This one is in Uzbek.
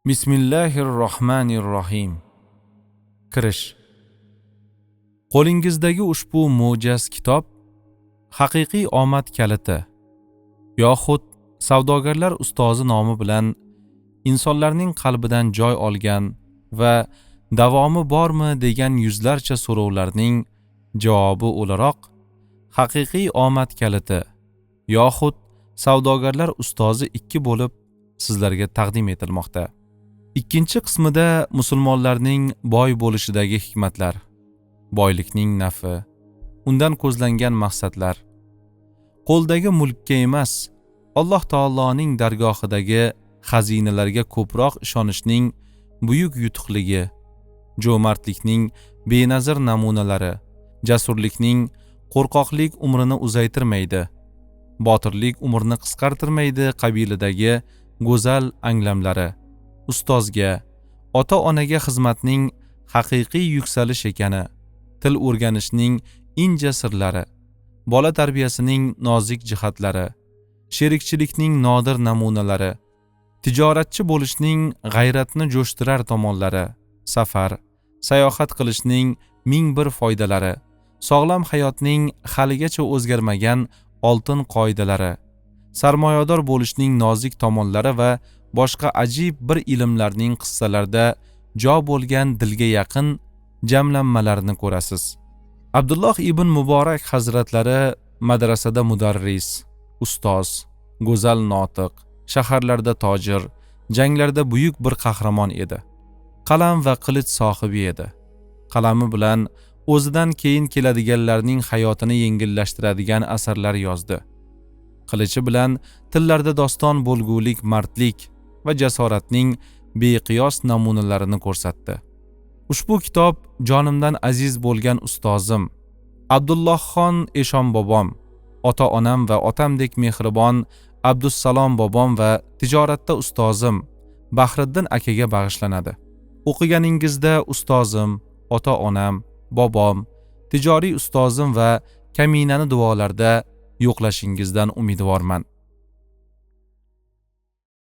Bismillahir-Rohmanir-Rohim. Kirish. Qo'lingizdagi ushbu mo'jaz kitob haqiqiy omad kaliti yoxud savdogarlar ustozi nomi bilan insonlarning qalbidan joy olgan va davomi bormi degan yuzlarcha so'rovlarning javobi o'laroq haqiqiy omad kaliti yoxud savdogarlar ustozi 2 bo'lib sizlarga taqdim etilmoqda. Ikkinchi qismida musulmonlarning boy bo'lishidagi hikmatlar, boylikning nafi, undan ko'zlangan maqsadlar, qo'ldagi mulkka emas, Alloh taoloning dargohidagi xazinalarga ko'proq ishonishning buyuk yutuqligi, jo'mardlikning benazir namunalari, jasurlikning qo'rqoqlik umrini uzaytirmaydi, botirlik umrni qisqartirmaydi qabilidagi go'zal anglamlari, ustozga, ota-onaga xizmatning haqiqiy yuksalish ekani, til o'rganishning inja sirlari, bola tarbiyasining nozik jihatlari, sherikchilikning nodir namunalari, tijoratchi bo'lishning g'ayratni jo'shtirar tomonlari, safar, sayohat qilishning 1001 foydalari, sog'lom hayotning haligacha o'zgarmagan oltin qoidalari, sarmoyador bo'lishning nozik tomonlari va boshqa ajib bir ilmlarning qissalarda jo bo'lgan dilga yaqin jamlanmalarini ko'rasiz. Abdulloh ibn Muborak hazratlari madrasada mudarris, ustoz, go'zal notiq, shaharlarda tojir, janglarda buyuk bir qahramon edi. Qalam va qilich sohibi edi. Qalami bilan o'zidan keyin keladiganlarning hayotini yengillashtiradigan asarlar yozdi. Qilichi bilan tillarda doston bo'lgulik mardlik va jasoratning beqiyos namunalarini ko'rsatdi. Ushbu kitob jonimdan aziz bo'lgan ustozim Abdullohxon Eshon bobom, ota-onam va otamdek mehribon Abdussalom bobom va tijoratda ustozim Bahriddin akaga bag'ishlanadi. O'qiganingizda ustozim, ota-onam, bobom, tijoriy ustozim va kaminani duolarda yo'qlashingizdan umidvorman.